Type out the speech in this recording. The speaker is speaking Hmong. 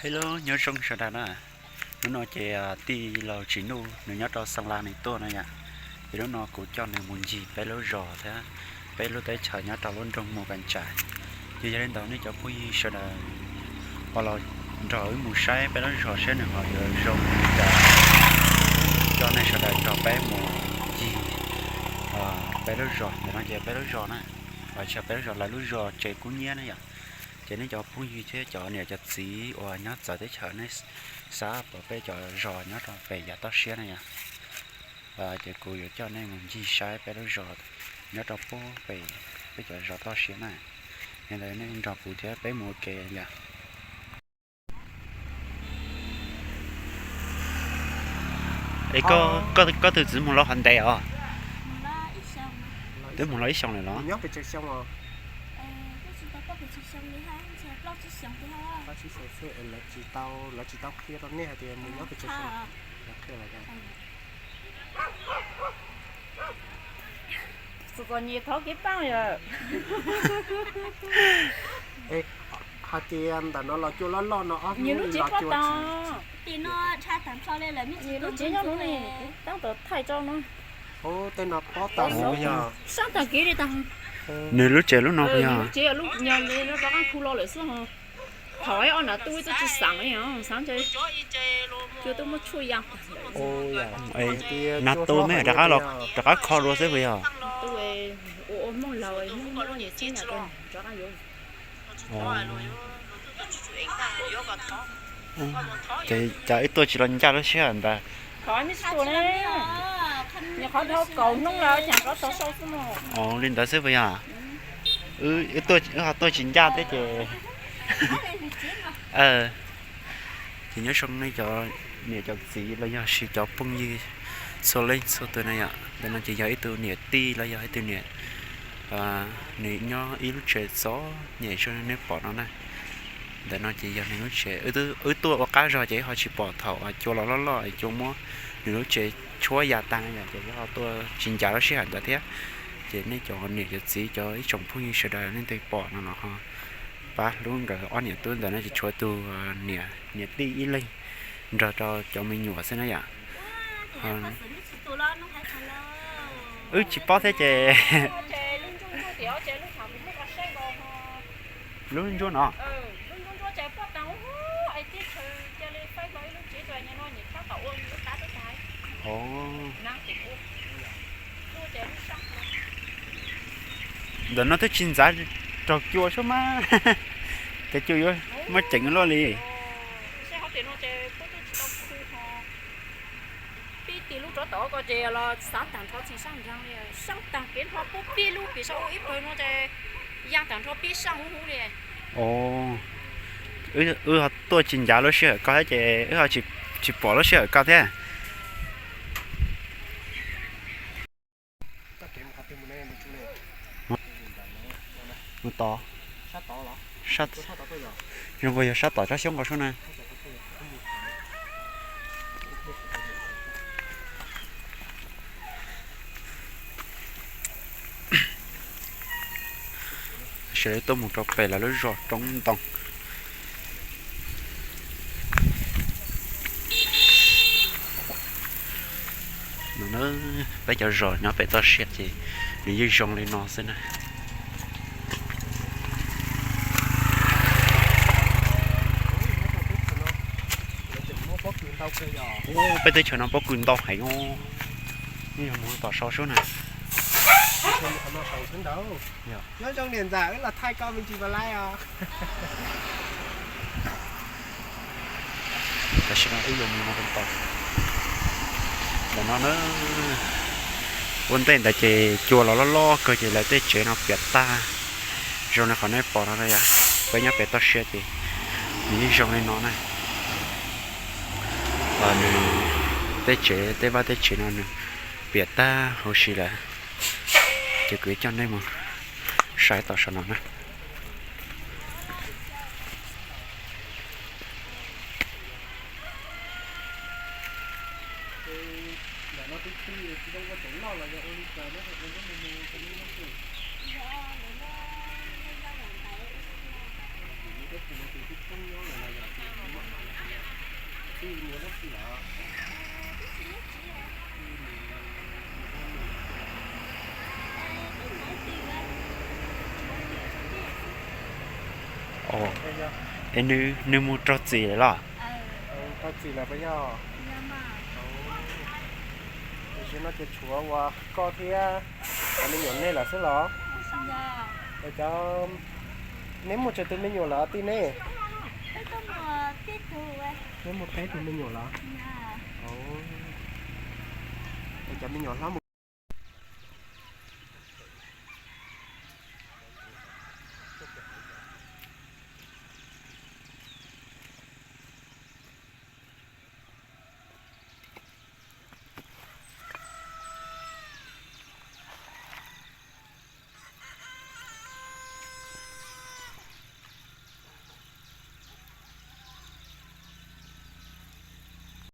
Peb lub nyob zoo sawv daws na. Hnub no ces tij laug Tsim Nuj nws nyob rau Xeev Las nws tuaj na yom. Ces hnub no kuv coj nws mus ncig peb lub zos thiab peb lub teb chaws nyob rau lub nroog Mus Kas Tsas. Ces yog li ntawd nej cov phooj ywg sawv daws ho los nrog wb mus saib peb lub zos saib nws ho yuav zoo li cas. Coj nej sawv daws nrog peb mus ncig peb lub zos. Ntawm no ces peb lub zos na, tsis yog peb lub zos, lawv lub zos tsev kub hnyiab na yom. Ces nej cov phooj ywg thiab cov niam cov txiv uas nyob txawv teb chaws nej xav pom peb cov zos nyob rau pem yav toj siab na yom, ces kuv yuav coj nej mus ncig saib peb lub zos nyob rau pem peb cov zos toj siab na. Yog li ntawd nej nrog kuv thiab peb mus ua ke yom. Es koj tus txiv mus los qhov ntev os? Twb mus los ib xyoos lawm los? Tsis tau, lawv tsis tau qhia rau nej hais tias mus nyob pes tsawg xyoo. Txom txom nyem thov kev pab yom. Hais tias ntawm no los cua loj loj no ob hnub lub tsev pob tau. Nws lub tsev nyob no ne, tab tom thaij rau no. Tej no pob tau yog sab tag kev li tag. Nws lub tsev lub no puas yog? Nws lub tsev lub nyog li rov qab khu los lawm xwb. Thaum ib ob nam tub twb tsis xaam li os, xav ntshe cua twb muab tshuaj ya. Nas tu me rov qab los rov qab kho dua xwb puas yog? Ua ua Hmoob laus Hmoob nyob nyiam txib na, rov qab yuav. Ces cas wb tuaj tsis los ncaj lub sij hawm ntawd. Li ntawd xwb puas yog? Wb ho tuaj tsis ncaj thiab ces. Ces nyob zoo nej cov niam cov txiv los yog sis cov phooj ywg txhua leej txhua tus na yom. Ntawm no ces yog ib tug niam tij los yog ib tug niam, nws nyob ib lub tsev txom nyem zoo nej pom no na. Ntawm no ces yog nws lub tsev, wb tuaj ua qab zog ces wb ho tsis pom thaum cua los loj loj cua muab nws lub tsev tshuab ya tag yom, ces wb ho tuaj tsis ncav lub sij hawm ntawd thiab. Ces nej cov niam cov txiv cov ib tsoom phooj ywg sawv daws leej twg pom no los ho pab hlub nkawd ob niam tub ntawd no ces tshuav tus niam tij ib leeg nrog rau cov me nyuam xwb na yom. Wb tsis paub thiab ces. Lub ntsuab no. Ntawm no twb tsis ntxav raug cua sub mas, ces cua yuav muab ceev luaj li. Pib tim lub rov tom ko ces los xav tag nrho txheem sab nraag li, sab tag kev nrho puab pib lub pim sab ua ib pawg no ces yaa tag nrho pib sab huv huv li. Wb ho tuaj tsis ncav lub sij hawm koj thiab ces wb ho tsis pom lub sij hawm koj thiab. Mus tod. Zoo puas yog sab tom tsob xyoob nkaus sub na. Sawv daws tuaj mus rau pem lawv lub zos roob ntoo. No na, peb cov zos nyob pem toj siab ces nws yeej zoo li no xwb na. Peb teb chaws no pob kws ntau heev os. Yeej yog mus tom sau sub na. Nyob zoo niam ntxawm, wb los thaij koj me ntsis puas laib os. Tam sim no wb yuav mus no tau. Ntawm no na, ua ntej ntawd ces cua los loj loj kawg ces lawv tej tsev no piam tag. Zoo li qhov nej pom no yom, peb nyob pem toj siab ces nws yeej zoo li no na. Nws tej tsev, tej vaj tej tsev no nws piam tag huv si lawm. Ces kuv coj nej mus saib tom saum no na. Es nws mus raug txim lawm los? Raug txim lawm puas yog? Tam sim no ces tshuav uas koj thiab cov me nyuam nej lawm xwb los? Cov, neb muaj tsawg tus me nyuam lawm tij nej? Neb muaj peb tug me nyuam lawm. Cov me nyuam hlob